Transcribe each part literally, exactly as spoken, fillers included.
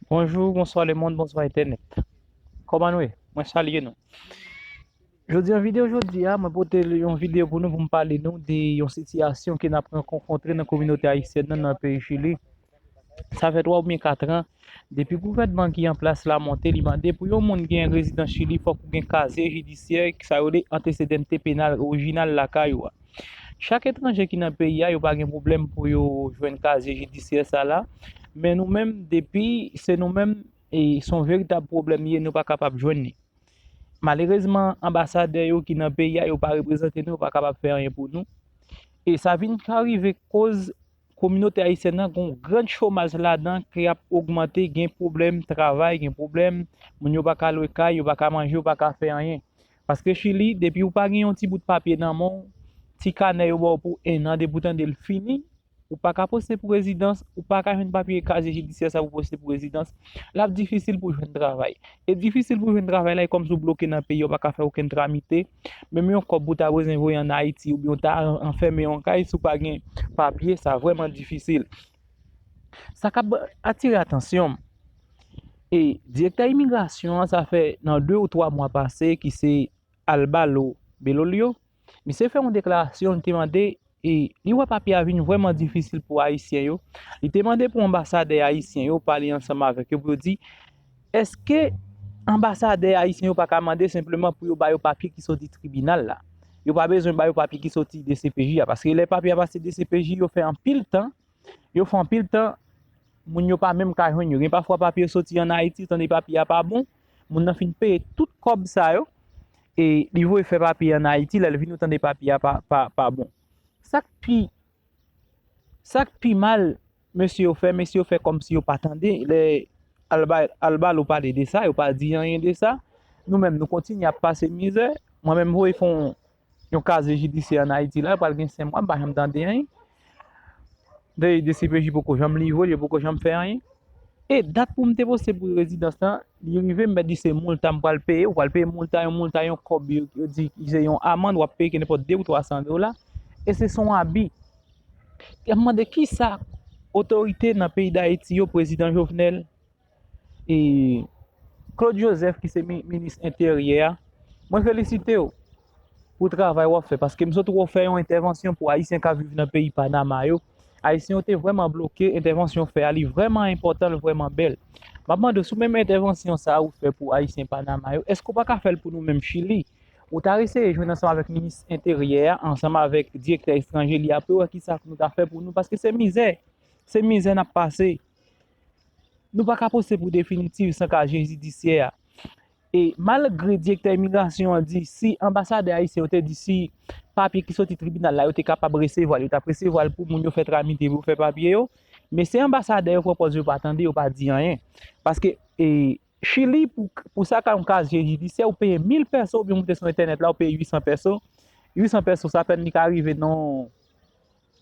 Bonjou, bonswa lemonn, bonswa entènèt. Kòman nou ye? Mwen salye nou. Jodi an videyo jodi a, mwen pote yon videyo pou nou pou m pale nou de yon sitiyasyon ke n ap rankontre nan kominote ayisyèn nan nan peyi Chili. Sa fè twa oubyen kat an, depi gouvènman ki an plas la monte, li mande pou yon moun gen rezidans Chili, fòk ou gen kazye jidisyè, sa yo rele antesedente penal orijinal lakay ou a. Chak etranje ki nan peyi a, yo pa gen pwoblèm pou yo jwenn kazye jidisyè sa la. Men nou menm, depi se nou menm, e se yon veritab pwoblèm li ye, nou pa kapab jwenn li. Malerezman, anbasadè yo ki nan peyi a, yo pa reprezante nou, yo pa kapab fè anyen pou nou. E sa vin ka rive koz kominote ayisyèn nan gon gran chomaj ladan ki ap ogmante, gen pwoblèm travay, gen pwoblèm, moun yo pa ka lwe kay, yo pa ka manje, yo pa ka fè anyen. Paske Chili, depi ou pa gen yon ti bout papye nan men w, ti kanè yo ba w pou en an, depi w tande l fini, ou pa ka poste pou rezidans, ou pa ka jwenn papye kazye jidisyè sa pou poste pou rezidans, l ap difisil pou jwenn travay. E difisil pou jwenn travay la, e kòmsi w bloke nan peyi a, ou pa ka fè okenn tramite. Menm yon kòb ou ta bezwen voye ann Ayiti, oubyen w ta anfèmen yon kay, si w pa gen papye, sa vrèman difisil. Sa k ap atire atansyon m, e direktè imigrasyon an, sa fè nan de ou twa mwa pase, ki se Albalo Belolio, misye fè yon deklarasyon, li te mande, e li wè papye a vin vrèman difisil pou Ayisyen yo. Li te mande pou anbasadè ayisyen yo pale ansanm avèk yo pou yo di, èske anbasadè ayisyen yo pa ka mande senpleman pou yo ba yo papye ki soti tribinal la? Yo pa bezwen ba yo papye ki soti D C P J a, paske lè papye a pase D C P J, yo fè anpil tan, yo fè anpil tan, moun yo pa menm ka jwenn yo. Gen pafwa papye soti ann Ayiti, tande papye a pa bon, moun nan fin peye tout kòb sa yo, e li voye fè papye ann Ayiti, lè l vini, ou tande papye a pa, pa, pa bon. Sa k pi, sa k pi mal, mesye yo fè, mesye yo fè kòmsi yo pa tande, lè Alba, Albalo pale de sa, yo pa di anyen de sa. Nou menm, nou kontinye ap pase mizè. Mwen menm, voye fè yon, yon kazye jidisyè ann Ayiti la, pral gen senk mwa, m pa janm tande anyen. Dayè, D C P J poko janm livre l, yo poko janm fè anyen. E dat pou m te poste pou rezidans lan, li rive, m mèt di se moulta m pral peye, ou pral peye moulta, yon moulta, yon kòb, yo, yo di se yon amann, w ap peye ki nenpòt de ou twa san dola. E se, se yon abi. Y ap mande kisa otorite nan peyi Dayiti yo, prezidan Jovenel, e Claude Joseph ki se mi-, minis enteryè a, mwen felisite w pou travay w ap fè, paske m sot wè w fè yon entèvansyon pou Ayisyen k ap viv nan peyi Panama yo. Ayisyen yo te vrèman bloke, entèvansyon w fè a, li vrèman enpòtan, li vrèman bèl. M ap mande w, sou menm entèvansyon sa a ou fè pou Ayisyen Panama yo, èske w pa ka fè l pou nou menm Chili? Ou ta eseye jwenn ansanm avèk minis enteryè a, ansanm avèk direktè etranje li a, pou yo wè kisa nou ta fè pou nou, paske se mizè, se mizè n ap pase. Nou pa ka poste pou definitif san kazye jidisyè a. E malgre direktè imigrasyon an di si anbasadè ayisyen yo te di si papye ki soti tribinal la yo te kapab resevwa l, yo t ap resevwa l pou moun yo fè tramite pou yo fè papye yo. Men se anbasadè yo pran pòz yo pa tande, yo pa di anyen. Paske, e, Chili, pou, pou sa ka yon kazye jidisyè, ou peye mil pèso oubyen ou moute sou entènèt la, ou peye uit san pèso. Uit san pèso, sa apèn li ka rive nan,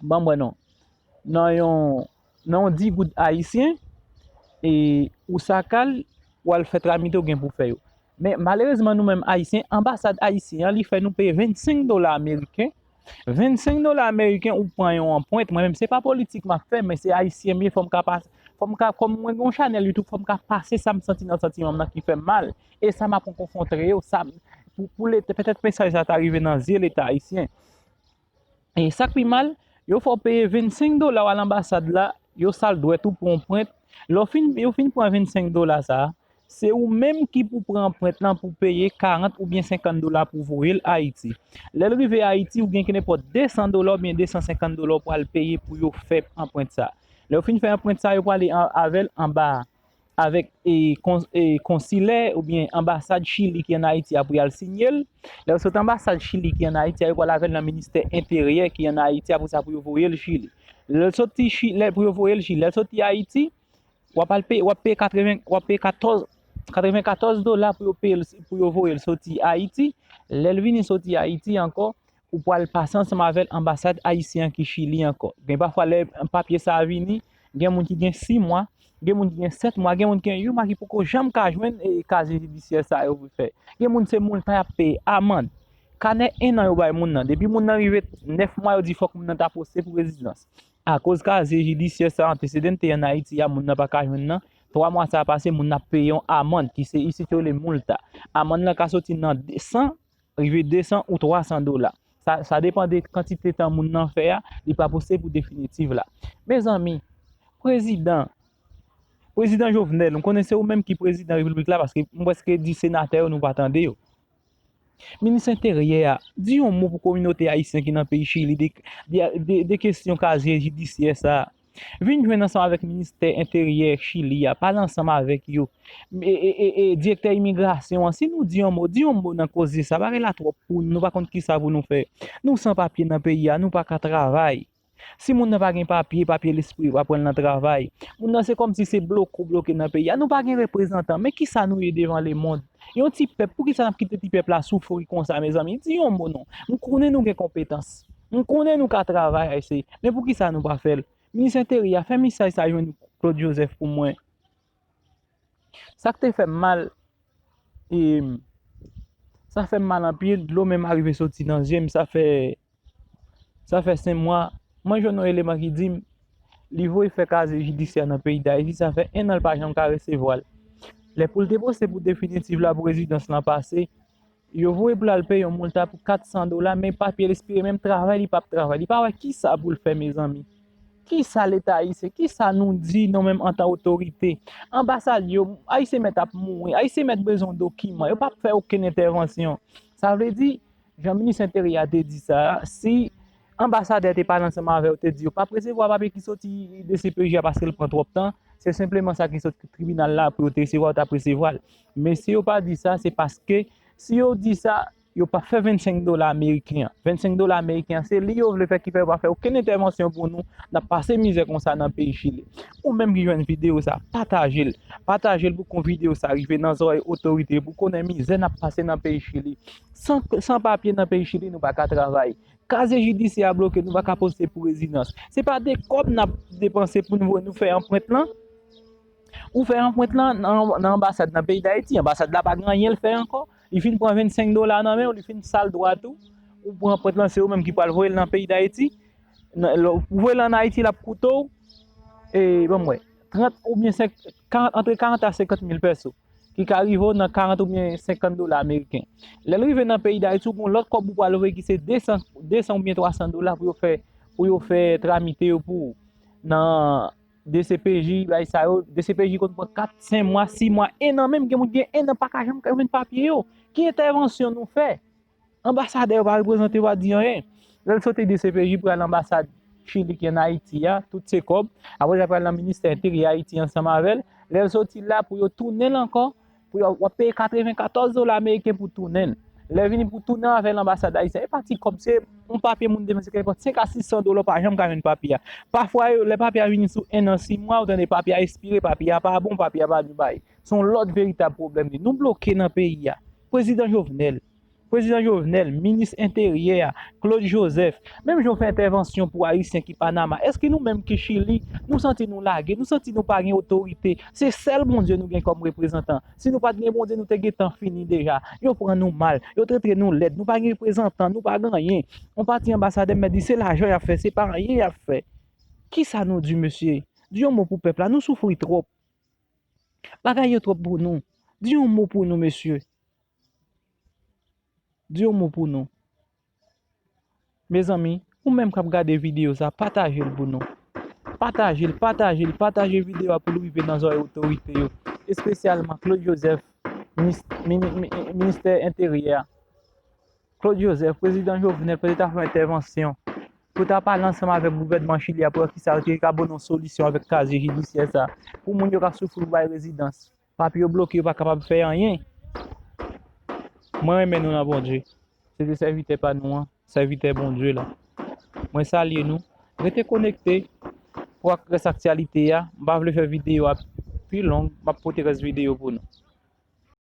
ban m wè non, nan yon, nan yon dis goud ayisyen, e ou sa k al, w al fè tramite ou gen pou fè yo. Men malerezman, nou menm Ayisyen, anbasad ayisyen an, li fè nou peye vennsenk dola ameriken. Vennsenk dola ameriken, ou pran yon anprent. Mwen menm, se pa politik m ap fè, men se Ayisyen m ye, fò m ka pase, fò m ka, kòm mwen gen yon chanèl YouTube, fò m ka pase sa m santi nan santiman m nan ki fè m mal. E sa m ap rankontre yo, sa m, pou, pou Leta, petèt mesaj sa ta rive nan zye Leta ayisyen. E sa k pi mal, yo fè w peye vennsenk dola, w al anbasad la, yo sal dwèt ou pou yon prent. Lè w fin, yo fin pran vennsenk dola sa a, se ou menm ki pou pran prent lan pou peye karant oubyen senkant dola pou voye l Ayiti. Lè l rive Ayiti, ou gen ki nenpòt de san dola oubyen de san senkant dola w pral peye pou yo fè anprent sa a. Lè yo fin fè anprent sa a, yo prale an, avè l anba avèk, e, kon-, e, konsilè oubyen anbasad Chili ki ann Ayiti a pou y al sinye l. Lè yo sot anbasad Chili ki ann Ayiti a, yo pral avè l nan ministè enteryè ki ann Ayiti a pou sa pou yo voye l Chili. Lè l soti Chi-, lè pou yo voye l Chili, lè l soti Ayiti, w ap al peye, w ap peye katreven, w ap peye katòz, katrevenkatòz dola pou yo peye l, pou yo voye l soti Ayiti. Lè l vini soti Ayiti ankò, ou pral pase ansanm avè l anbasad ayisyen an ki Chili ankò. Gen pafwa lè papye sa a vini, gen moun ki gen sis mwa, gen moun ki gen sèt mwa, gen moun ki gen uit mwa ki poko janm ka jwenn, e, kazye jidisyè sa yo pou fè. Gen moun se moulta y ap peye, amann. Kanè en an yo bay moun nan. Depi moun nan rive nèf mwa, yo di fòk moun nan ta poste pou rezidans. Akoz kazye jidisyè sa, antesedante ann Ayiti a, moun nan pa ka jwenn nan, twa mwa sa a pase, moun nan ap peye yon amann ki se isit yo rele multa. Amann nan ka soti nan de san rive de san ou twa san dola. Sa, sa depann de kantite tan moun nan fè a, li pa posib pou definitif la. Mezanmi, prezidan, prezidan Jovenel, m konnen se ou menm ki prezidan repiblik la, paske m prèske di senatè yo, nou pa tande yo. Minis enteryè a, di yon mo pou kominote ayisyen ki nan peyi Chili de, de, de, de kesyon kazye jidisyè sa a. Vin jwenn ansanm avèk ministè enteryè Chili a, pale ansanm avèk yo. E, e, e, e, direktè imigrasyon an, si nou di yon mo, di yon mo nan koze sa, bagay la twòp pou nou, nou pa konn kisa pou nou fè. Nou san papye nan peyi a, nou pa ka travay. Si moun nan pa gen papye, papye l espere pa pran l nan travay. Moun nan se kòmsi se bloke ou bloke nan peyi a. Nou pa gen reprezantan. Men kisa nou ye devan lemonn? Yon ti pèp, poukisa n ap kite ti pèp la soufri konsa, mezanmi? Di yon mo non. M konnen nou gen konpetans. M konnen nou ka travay, ayisyen. Men poukisa nou pa fè l? Minis enteryè a, fè mesaj sa jwenn Claude Joseph pou mwen. Sa k te fè m mal, e, sa fè m mal anpil, dlo menm arive soti nan zye m, sa fè, sa fè senk mwa, mwen jwenn yon eleman ki di m, li voye fè kazye jidisyè nan peyi Dayiti, sa fè en an l pa janm ka resevwa l. Lè pou l te poste pou definitif la pou rezidans lan pase, yo voye pou l al peye yon multa pou kat san dola, men papye l espire menm travay, li p ap travay. Li pa wè kisa pou l fè, mezanmi. Kisa Leta ayisyen, kisa nou di nou menm antan otorite? Anbasad yo, ayisyen mèt ap mouri, ayisyen mèt bezwen dokiman, yo p ap fè okenn entèvansyon. Sa vle di, jan minis enteryè a te di sa a, si anbasadè te pale ansanm avè yo, te di yo p ap resevwa papye ki soti D C P J a paske l pran twòp tan, se senpleman sa ki sot tribinal la pou yo te resevwa, yo t ap resevwa l. Men si yo pa di sa, se paske, si yo di sa, yo p ap fè vennsenk dola ameriken an. Vennsenk dola ameriken an, se li yo vle fè ki fè yo pa fè okenn entèvansyon pou nou. N ap pase mizè konsa nan peyi Chili. Ou menm ki jwenn videyo sa, pataje l. Pataje l pou kon videyo sa rive nan zòrèy otorite yo, pou konnen mizè n ap pase nan peyi Chili. San, san papye nan peyi Chili, nou pa ka travay. Kazye jidisyè a bloke, nou pa ka poste pou rezidans. Se pa de kòb n ap depanse pou nou, nou fè anprent lan? Ou fè anprent lan nan, nan anbasad nan peyi Dayiti. Anbasad la pa gen anyen l fè ankò. Li fin pran vennsenk dola nan men w, li fin sal dwat ou. Ou pran anprent lan, se ou menm ki pral voye l nan peyi Dayiti. Nan, lè w voye l ann Ayiti, l ap koute w, e, ban m wè, trant oubyen senk, karant, antre karant a senkant mil pèso, ki ka rive w nan karant oubyen senkant dola ameriken. Lè l rive nan peyi Dayiti, ou gen yon lòt kòb ou pral voye ki se de san, de san oubyen twa san dola pou yo fè, pou yo fè tramite yo pou ou. Nan D C P J, bay sa yo, D C P J konn pran kat, senk mwa, sis mwa, en an menm, gen moun gen en an pa ka janm ka jwenn papye yo. Ki entèvansyon nou fè? Anbasadè yo pa reprezante, yo pa di anyen. Lè l soti D C P J pral anbasad Chili ki ann Ayiti a, tout se kòb. Apre sa pral nan ministè enteryè Ayiti ansanm avè l. Lè l soti la pou yo tounen l ankò, pou yo, w ap peye katrevenkatòz dola ameriken pou tounen l. Lè vini pou tounen avè l anbasad ayisyen, e pa ti kòb, se yon papye moun depanse ki nenpòt senk a sis san dola, w pa janm ka jwenn papye a. Pafwa, yo, lè papye a vini sou en an, sis mwa, ou tande papye a espire, papye a pa bon, papye a pa ni bay. Se yon lòt veritab pwoblèm li. Nou bloke nan peyi a. Prezidan Jovenel, Prezidan Jovenel, minis enteryè a, Claude Joseph, menm jan w fè entèvansyon pou ayisyen ki Panama, èske nou menm ki Chili, nou santi nou lage, nou santi nou pa gen otorite? Se sèl Bondye nou gen kòm reprezantan. Si nou pa t gen Bondye, nou te gentan fini deja. Yo pran nou mal, yo trete nou lèd, nou pa gen reprezantan, nou pa gen anyen. Yon pati anbasadè mèt di se lajan y ap fè, se pa anyen y ap fè. Kisa nou di, mesye? Di yon mo pou pèp la, nou soufri twòp. Bagay yo twòp pou nou. Di yon mo pou nou, mesye. Di yon mo pou nou. Mezanmi, ou menm k ap gade videyo sa, pataje l pou nou. Pataje l, pataje l, pataje videyo a pou l rive nan zòrèy otorite yo, espesyalman Claude Joseph, minis-, mini-, mi-, ministè enteryè a. Claude Joseph, prezidan Jovenel, pou te ta fè yon entèvansyon, pou ta pale ansanm avèk gouvènman Chili a pou wè kisa yo te ka ban nou yon solisyon avèk kazye jidisyè sa, pou moun yo k ap soufri pou bay rezidans. Papye yo bloke, yo pa kapab fè anyen. Mwen renmen nou nan Bondye. Se te sèvitè pa nou an, sèvitè Bondye la. Mwen salye nou. Rete konekte pou ak rès aktyalite a. M pa vle fè videyo a pi long. M ap pote rès videyo pou nou.